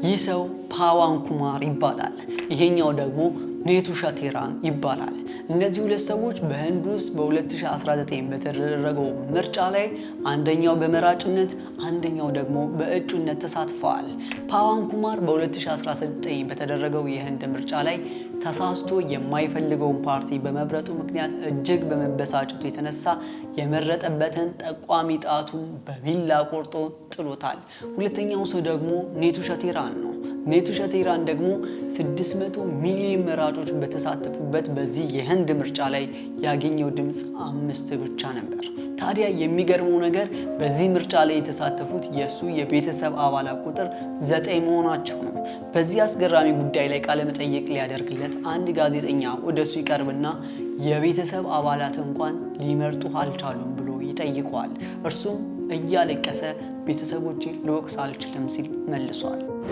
ይህ ሰው ፓዋን ኩማር ይባላል። ይሄኛው ደግሞ ኔቱ ሸቴራን ይባላል። እነዚህ ሁለት ሰዎች በህንድ ውስጥ በ2019 በተደረገው ምርጫ ላይ አንደኛው በመራጭነት አንደኛው ደግሞ በእጩነት ተሳትፈዋል። ፓዋን ኩማር በ2019 በተደረገው የህንድ ምርጫ ላይ ተሳስቶ የማይፈልገውን ፓርቲ በመምረጡ ምክንያት እጅግ በመበሳጨቱ የተነሳ የመረጠበትን ጠቋሚ ጣቱን በቢላ ቆርጦ ጥሎታል። ሁለተኛው ሰው ደግሞ ኔቱ ሸቴራን ነው። ኔቱ ሸቴራን ደግሞ 600 ሚሊዮን መራጮች በተሳተፉበት በዚህ የህንድ ምርጫ ላይ ያገኘው ድምፅ 5 ብቻ ነበር። ታዲያ የሚገርመው ነገር በዚህ ምርጫ ላይ የተሳተፉት የእሱ የቤተሰብ አባላት ቁጥር 9 መሆናቸው ነው። በዚህ አስገራሚ ጉዳይ ላይ ቃለ መጠይቅ ሊያደርግለት አንድ ጋዜጠኛ ወደ እሱ ይቀርብና የቤተሰብ አባላት እንኳን ሊመርጡ አልቻሉም ብሎ ይጠይቀዋል። እርሱም እያለቀሰ ቤተሰቦቼ ልወቅስ አልችልም ሲል መልሷል።